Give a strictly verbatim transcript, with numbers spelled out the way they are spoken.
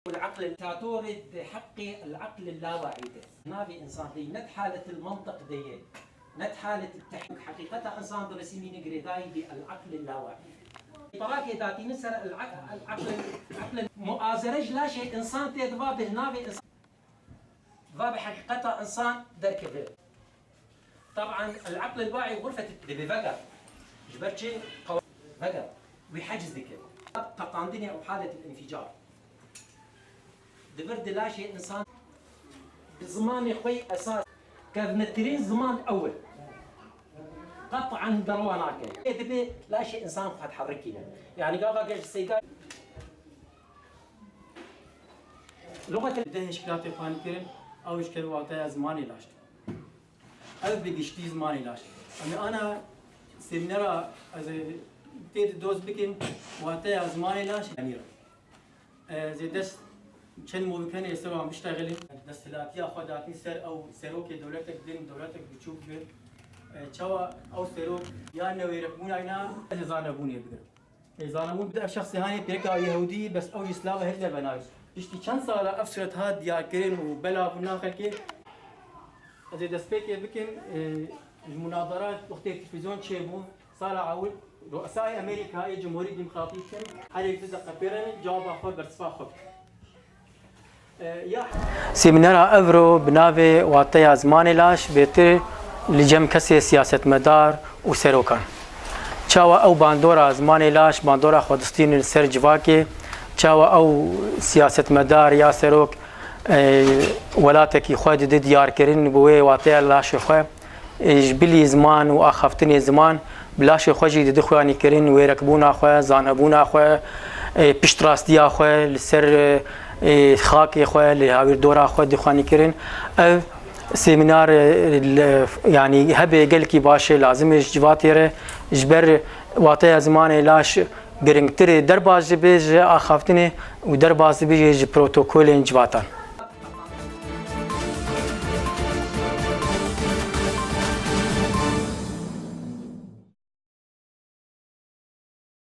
والعقل التاتوري بحق العقل اللاواعي ده. نافي إنسان دي ند حالة المنطق دي، ند حالة التحقيق. حقيقة إنسان درسي من قريداي بالعقل اللاواعي. براكي داتي نسر العقل، العقل، العقل مؤازرج لا شيء إنسان تدفع به نافي إنسان. دفع بحقيقة إنسان درك به. طبعا العقل الواعي غرفة التدبي فقط. جبرتشي قو-، فقط. ويحجز ذكر. تقاندني أو حالة الانفجار. دبر دلاشي إنسان بزمان خوي أساس. كذنترين زمان أول. قطعا دروا ناكل. دبي لاشي إنسان قد حركينا. يعني قاضا قاش السيقا. لغة ال- Deh hişkilatê xwe kirin, ew ji ker wateya zimanê laşt. Ev bi giştî zimanê laşt. Em ê ana semînera ez ê tê di doz bikin, wateya zimanê laşt. Emîr. Ez ê dest çend movikenê ser wan biştexilin. Desthilatiya xwe datin ser ew serokê dewletek din, dewletek biçûk bi. Çawa ew serok ya newêrekbûna îna ez ê zanebûnê bigirim. Ê, zanebûn bi ev şexsê hanê pêka Yehûdî, bes ew jî silava Hitler ve navê. Piştî çend sala ev suret hat diyarkirin û belav bûna xelkê. Ez ê destpêkê bikim, e, ji munazara wextê televîzyon çêbû, sala ewil, ruesayê Amerîka ê Cumhurî Demokratîk in, herêk du deqe pê re ne, cewaba xwe bersiva xwe bikin. Semînera evro bi navê Wateya Zimanê Laş bêtir li cem kesê siyasetmedar û serokan. Çawa ew bandora zimanê laş, bandora xwe distînin li ser civakê, çawa ew siyasetmedar ya serok, e, welatekî xwe dide diyarkirin bi wê wateya laşê xwe. Ê, ji bilî ziman û axaftinê ziman, bi laşê xwe jî dide xweyanîkirin, wêrekbûna xwe, zanebûna xwe, ê, piştrastiya xwe li ser, ê, xakê xwe, li hawîrdora xwe dide xweyanîkirin. Ev semînar, ê, li, yanî hebê gelekî baş e, lazim e ji civatê re, ji ber wateya zimanê laş giringtir e, derbas dibe ji axaftinê û derbas dibe jî ji protokolên civatan.